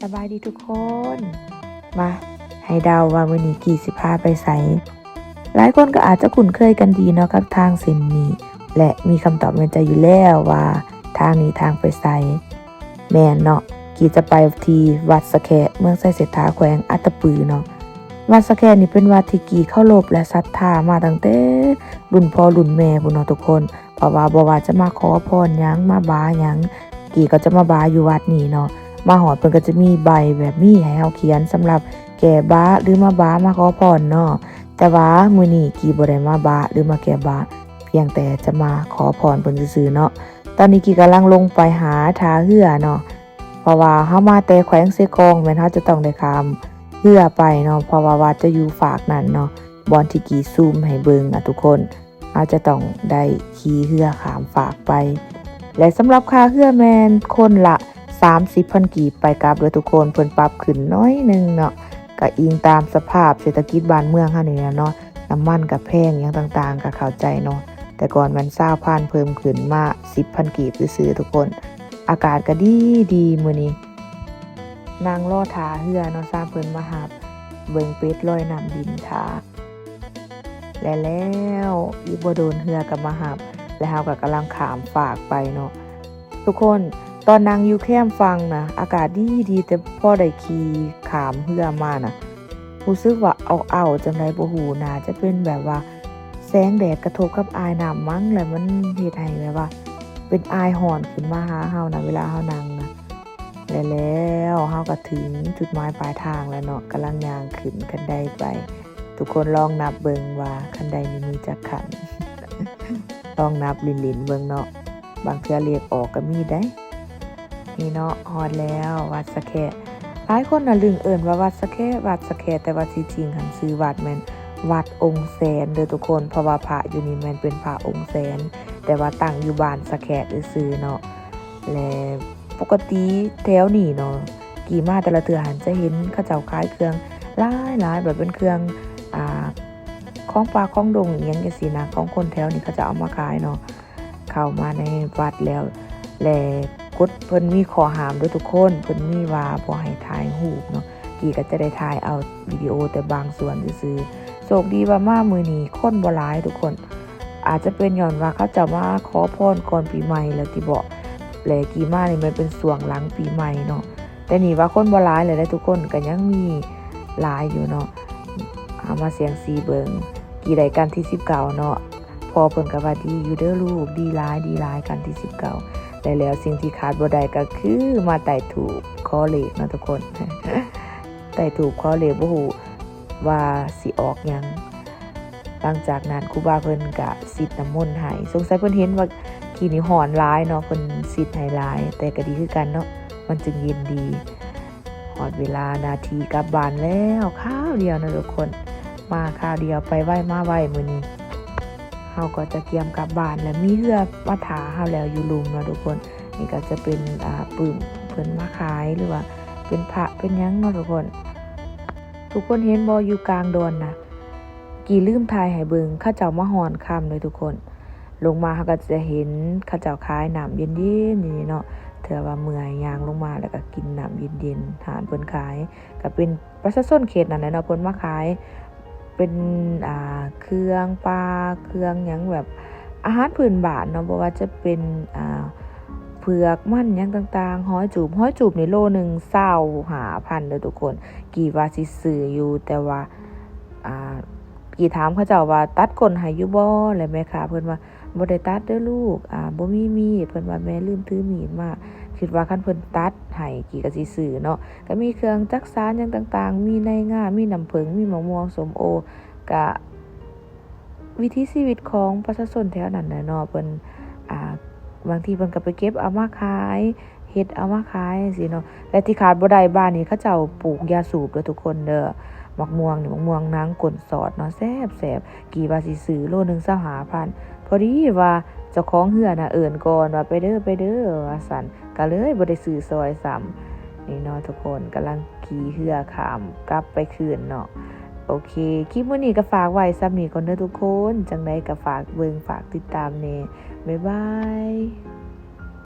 ສະບາຍດີທຸກຄົນ ມາ ໃຫ້ເດົາວ່າມື້ນີ້ກີ້ຊິພາໄປໃສ? ຫຼາຍຄົນກໍອາດຈະຄຸ້ນເຄີຍກັນດີເນາະກັບທາງເສັ້ນນີ້ ແລະ ມີຄຳຕອບໃນໃຈຢູ່ແລ້ວວ່າທາງນີ້ທາງໄປໃສ. ແມ່ນເນາະ, ກີ້ຈະໄປທີ່ວັດສະແຄະ ເມືອງໄຊເສດຖາ ແຂວງອັດຕະປືເນາະ. ວັດສະແຄະນີ້ເປັນວັດທີ່ກີ້ເຄົາລົບ ແລະ ສັດທາມາຕັ້ງແຕ່ລຸ້ນພໍ່ລຸ້ນແມ່ພຸ້ນເນາະທຸກຄົນ. ເພາະວ່າບໍ່ວ່າຈະມາຂໍພອນຫຍັງ ມາບາຫຍັງ ກີ້ກໍຈະມາບາຢູ່ວັດນີ້ເນາະ. ມາຮອດເພິ່ນກໍຈະມີໃບແບບນີ້ໃຫ້ເຮົາຂຽນສຳລັບແກ້ບາ ຫຼື ມາບາ ມາຂໍພອນເນາະ. ແຕ່ວ່າມື້ນີ້ກີ້ບໍ່ໄດ້ມາບາ ຫຼື ມາແກ້ບາ ພຽງແຕ່ຈະມາຂໍພອນເພິ່ນຊື່ໆເນາະ. ຕອນນີ້ກີ້ກຳລັງລົງໄປຫາທ່າເຮືອເນາະ ເພາະວ່າເຮົາມາແຕ່ແຂວງເຊກອງ ແມ່ນເຮົາຈະຕ້ອງໄດ້ຂ້າມເຮືອໄປເນາະ ເພາະວ່າວັດຈະຢູ່ຟາກນັ້ນເນາະ ບ່ອນທີ່ກີ້ຊູມໃຫ້ເບິ່ງນະທຸກຄົນ. ເຮົາຈະຕ້ອງໄດ້ຂີ່ເຮືອຂ້າມຟາກໄປ ແລະ ສຳລັບຄ່າເຮືອແມ່ນຄົນລະສາມສິບພັນກີບໄປກັບເດີທຸກຄົນ. ເພິ່ນປັບຂຶ້ນໜ້ອຍໜຶ່ງເນາະ ກະອີງຕາມສະພາບເສດຖະກິດບ້ານເມືອງເຮົານີ້ແຫຼະເນາະ. ນ້ຳມັນກະແພງ ຫຍັງຕ່າງໆກະເຂົ້າໃຈເນາະ. ແຕ່ກ່ອນແມ່ນຊາວພັນ ເພີ່ມຂຶ້ນມາສິບພັນກີບຊື່ໆທຸກຄົນ. ອາກາດກະດີໆມື້ນີ້ ນັ່ງລໍຖ້າເຮືອເນາະ ຊາມເພິ່ນມາຮັບ ເບິ່ງເປັດລອຍນ້ຳດິນຖ້າ ແລະ ແລ້ວອີກບໍ່ດົນເຮືອກໍມາຮັບ ແລະ ເຮົາກໍກຳລັງຂ້າມຟາກໄປເນາະ. ທຸກຄົນ ຕອນນັ່ງຢູ່ແຄມຝັ່ງນະ ອາກາດດີໆ ແຕ່ພໍໄດ້ຂີ່ຂ້າມເຮືອມານະ ຮູ້ສຶກວ່າເອົາໆ ຈັ່ງໃດບໍ່ຮູ້ ໜ້າຈະເປັນແບບວ່າແສງແດດກະທົບກັບອາຍນ້ຳມັງ ແລ້ວມັນເຮັດໃຫ້ແບບວ່າເປັນອາຍຮ້ອນຂຶ້ນມາຫາເຮົານະ ເວລາເຮົານັ່ງນະ. ແລະ ແລ້ວເຮົາກໍເຖິງຈຸດໝາຍປາຍທາງແລ້ວເນາະ ກຳລັງຍ່າງຂຶ້ນຄັນໄດໄປ. ທຸກຄົນລອງນັບເບິ່ງວ່າຄັນໄດນີ້ມີຈັກຂັ້ນ ລອງນັບຫຼິ້ນໆເບິ່ງເນາະ ບາງເທື່ອເລກອອກກໍມີໃດ໋. ນີ້ເນາະ ຮອດແລ້ວວັດສະແຄະ. ຫຼາຍຄົນນະລຶ້ງເອີ້ນວ່າວັດສະແຄະ ວັດສະແຄະ ແຕ່ວ່າທີ່ຈິງຫັ້ນຊື່ວັດແມ່ນວັດອົງແສນເດີທຸກຄົນ ເພາະວ່າພະຢູ່ນີ້ແມ່ນເປັນພະອົງແສນ ແຕ່ວ່າຕັ້ງຢູ່ບ້ານສະແຄະຊື່ໆເນາະ. ແລະ ປົກກະຕິແຖວນີ້ເນາະ ກີ້ມາແຕ່ລະເທື່ອຫັ້ນຈະເຫັນເຂົາເຈົ້າຂາຍເຄື່ອງຫຼາຍໆ ແບບເປັນເຄື່ອງ ອ່າ ຂອງປ່າຂອງດົງອີ່ຫຍັງຈັ່ງຊີ້ນະ ຂອງຄົນແຖວນີ້ເຂົາເຈົ້າເອົາມາຂາຍເນາະ. ເຂົ້າມາໃນວັດແລ້ວ ແລະ ກົດເພິ່ນມີຂໍ້ຫ້າມເດີທຸກຄົນ ເພິ່ນມີວ່າບໍ່ໃຫ້ຖ່າຍຮູບເນາະ. ກີ້ກໍຈະໄດ້ຖ່າຍເອົາວິດີໂອແຕ່ບາງສ່ວນຊື່ໆ. ໂຊກດີວ່າມາມື້ນີ້ຄົນບໍ່ຫຼາຍທຸກຄົນ ອາດຈະເປັນຍ້ອນວ່າເຂົາເຈົ້າມາຂໍພອນກ່ອນປີໃໝ່ແລ້ວຕິເບາະ ແລະ ກີ້ມານີ້ແມ່ນເປັນຊ່ວງຫຼັງປີໃໝ່ເນາະ. ແຕ່ນີ້ວ່າຄົນບໍ່ຫຼາຍແລ້ວເດ້ທຸກຄົນ ກໍຍັງມີຫຼາຍຢູ່ເນາະ. ເຮົາມາສ່ຽງຊີເບິ່ງ ກີ້ໄດ້ຂັ້ນທີສິບເກົ້າເນາະ. ພໍ່ເພິ່ນກໍວ່າດີຢູ່ເດີລູກ ດີຫຼາຍ ດີຫຼາຍ ຂັ້ນທີສິບເກົ້າ. ແລະ ແລ້ວສິ່ງທີ່ຂາດບໍ່ໄດ້ກໍຄືມາໄຕ້ທູບຂໍເລກເນາະທຸກຄົນ ໄຕ້ທູບຂໍເລກ ບໍ່ຮູ້ວ່າຊິອອກຫຍັງ. ຫຼັງຈາກນັ້ນຄູບາເພິ່ນກະຊິດນ້ຳມົນໃຫ້ ສົງໄສເພິ່ນເຫັນວ່າຂີ້ນີ້ຮ້ອນຫຼາຍເນາະ ເພິ່ນຊິດໃຫ້ຫຼາຍ ແຕ່ກະດີຄືກັນເນາະ ມັນຈຶ່ງເຢັນດີ. ຮອດເວລານາທີກັບບ້ານແລ້ວ ຄາວດຽວເນາະທຸກຄົນ ມາຄາວດຽວ ໄປໄວມາໄວມື້ນີ້. ເຮົາກໍຈະກຽມກັບບ້ານ ແລະ ມີເຮືອມາຖ້າເຮົາແລ້ວຢູ່ລຸ່ມເນາະທຸກຄົນ. ນີ້ກໍຈະເປັນ ອ່າ ປຶ້ມເພິ່ນມາຂາຍ ຫຼືວ່າເປັນພະເປັນຫຍັງເນາະທຸກຄົນ. ທຸກຄົນເຫັນບໍ່ ຢູ່ກາງດອນນະ ກີ້ລືມຖ່າຍໃຫ້ເບິ່ງ ເຂົາເຈົ້າມາຮ້ອນຄຳເດີທຸກຄົນ. ລົງມາເຮົາກໍຈະເຫັນເຂົາເຈົ້າຂາຍນ້ຳເຢັນໆຢູ່ນີ້ເນາະ. ເທື່ອວ່າເມື່ອຍຍ່າງລົງມາ ແລ້ວກໍກິນນ້ຳເຢັນໆ ຮ້ານເພິ່ນຂາຍ ກໍເປັນປະຊາຊົນເຂດນັ້ນແຫຼະເນາະ ເພິ່ນມາຂາຍ ເປັນ ອ່າ ເຄື່ອງປ່າ ເຄື່ອງຫຍັງແບບອາຫານພື້ນບ້ານເນາະ ບໍ່ວ່າຈະເປັນ ອ່າ ເຜືອກ ມັນ ຫຍັງຕ່າງໆ. ຫອຍຈູບ ຫອຍຈູບນີ້ໂລໜຶ່ງຊາວຫ້າພັນເດີທຸກຄົນ. ກີ້ວ່າຊິຊື້ຢູ່ ແຕ່ວ່າ ອ່າ ກີ້ຖາມເຂົາເຈົ້າວ່າຕັດກົ້ນໃຫ້ຢູ່ບໍ່ ແລະ ແມ່ຄ້າເພິ່ນວ່າ ບໍ່ໄດ້ຕັດເດີລູກ ອ່າ ບໍ່ມີມີດ ເພິ່ນວ່າແມ່ລືມຖືມີດມາ. ຄິດວ່າຄັນເພິ່ນຕັດໃຫ້ ກີ້ກໍຊິຊື້ເນາະ. ກໍມີເຄື່ອງຈັກສານຫຍັງຕ່າງໆ ມີໃນງາ ມີນ້ຳເຜິ້ງ ມີໝາກມ່ວງ ສົ້ມໂອ ກະ ວິຖີຊີວິດຂອງປະຊາຊົນແຖວນັ້ນແຫຼະເນາະ ເພິ່ນ ອ່າ ບາງທີເພິ່ນກໍໄປເກັບເອົາມາຂາຍ ເຮັດເອົາມາຂາຍຈັ່ງຊີ້ເນາະ. ແລະ ທີ່ຂາດບໍ່ໄດ້ ບ້ານນີ້ເຂົາເຈົ້າປູກຢາສູບເດີທຸກຄົນເດີ. ໝາກມ່ວງນີ້ ໝາກມ່ວງນາງກົ້ນສອດເນາະ ແຊບໆ. ກີ້ວ່າຊິຊື້ໂລໜຶ່ງຊາວຫ້າພັນ ພໍດີວ່າເຈົ້າຂອງເຮືອນະເອີ້ນກ່ອນວ່າ ໄປເດີ ໄປເດີ ວ່າຊັ້ນ ກໍເລີຍບໍ່ໄດ້ຊື້ຊ່ອຍຊ້ຳ. ນີ້ເນາະທຸກຄົນ ກຳລັງຂີ່ເຮືອຂ້າມກັບໄປຄືນເນາະ. ໂອເຄ ຄລິບມື້ນີ້ກໍຝາກໄວ້ສ່ຳນີ້ກ່ອນເດີທຸກຄົນ ຈັ່ງໃດກໍຝາກເບິ່ງ ຝາກຕິດຕາມແດ່ ບາຍບາຍ.